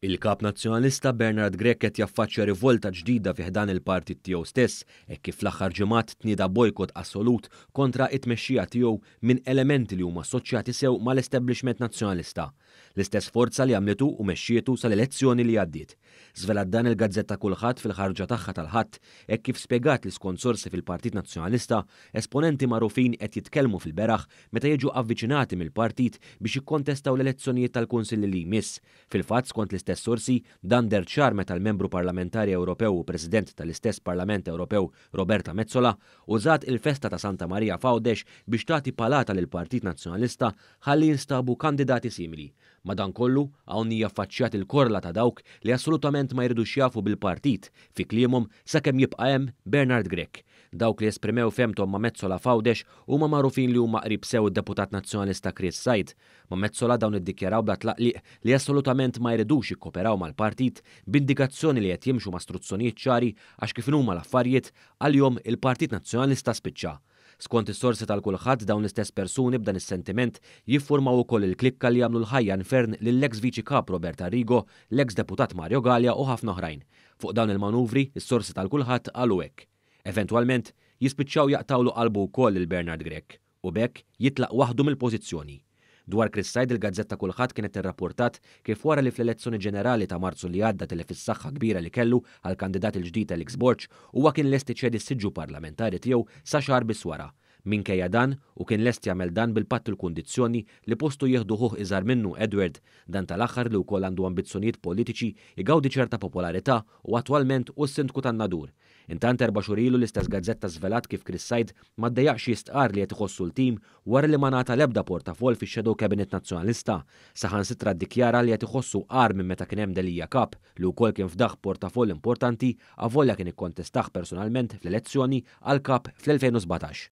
Il-Kap Nazzjonalista Bernard Grech qed jaffaċċja rivolta ġdida fi ħdan il-partit tiegħu stess hekk kif fl-aħħar ġimgħat tnieda bojkott assolut kontra t-tmexxija tiegħu minn elementi li huma assoċjati sew mal-establishment Nazzjonalista. L-istess forza li għamlitu u mexxietu sal-elezzjoni li għaddiet. Żvelat dan il-gazzetta Kullħadd fil-ħarġa tagħha tal-Ħadd hekk kif spjegat li skont sorsi fil-Partit Nazzjonalista, esponenti magħrufin qed jitkellmu fil-beraħ meta jiġu avviċinati mill-partit biex jikkontestaw l-elezzjonijiet tal-Kunsilli li jmiss. Fil-fatt, skont l-istess sorsi, dan deher ċar meta l-Membru Parlamentari Ewropew u President tal-istess Parlament Ewropew Roberta Metsola użat il-festa ta' Santa Marija f'Għawdex biex tagħti palata lill-Partit Nazzjonalista ħalli jinstabu kandidati simili. Madankollu, hawn hija affaċċjat il-korla ta' dawk li assolutament ma jridux jafu bil-partit, fi kliemhom, sakemm jibqa' hemm Bernard Grech. Dawk li esprimew fehmthom ma' Metsola f'Għawdex huma magħrufin li huma qrib sew id-Deputat Nazzjonalista Chris Said. Ma' Metsola dawn iddikjaraw bla tlaqliq li assolutament ma jridux jikkoperaw mal-partit b'indikazzjoni li qed jimxu ma' struzzjonijiet ċari għax kif inhuma l-affarjiet, għalihom il-Partit Nazzjonalista spiċċa. Skont is-sorsi tal-Kullħadd dawn l-istess persuni b'dan is-sentiment jiffurmaw ukoll il-klikka li jagħmlu l-ħajja infern lill-eks Viċi Kap Robert Arrigo, l-eks Deputat Mario Galea u ħafna oħrajn. Fuq dawn il-manuvri, is-sorsi tal-Kullħadd qalu hekk. Eventwalment, jispiċċaw jaqtgħulu qalbu wkoll lil Bernard Grech. u b'hekk jitlaq waħdu mill-pożizzjoni. Dwar Chris Said il-gazzetta Kullħadd kienet irrappurtat kif wara li fl-elezzjoni ġenerali ta' Marzu li għadda tilef is-saħħa kbira li kellu għall-kandidat il-ġdid Alex Borg, huwa kien lest iċedi s-siġġu parlamentari tiegħu sa xahar biss wara. Minkejja dan, hu kien lest jagħmel dan bil-patt u l-kundizzjoni li postu jieħdu ħuh iżgħar minnu, Edward, dan tal-aħħar li wkoll għandu ambizzjonijiet politiċi, igawdi ċerta popolarità u attwalment hu s-Sindku tan-Nadur. Intant erba' xhur ilu l-istess gazzetta żvelat kif Chris Said ma ddejjaqx jistqarr li qed iħossu ltim wara li ma ngħata l-ebda portafoll fix-shadow cabinet Nazzjonalista. Saħansitra ddikjara li qed iħossu agħar minn meta kien hemm Delia Kap, li wkoll kien fdah portafoll importanti avolja kien ikkontestah personalment fl-elezzjoni għal Kap fl-2017.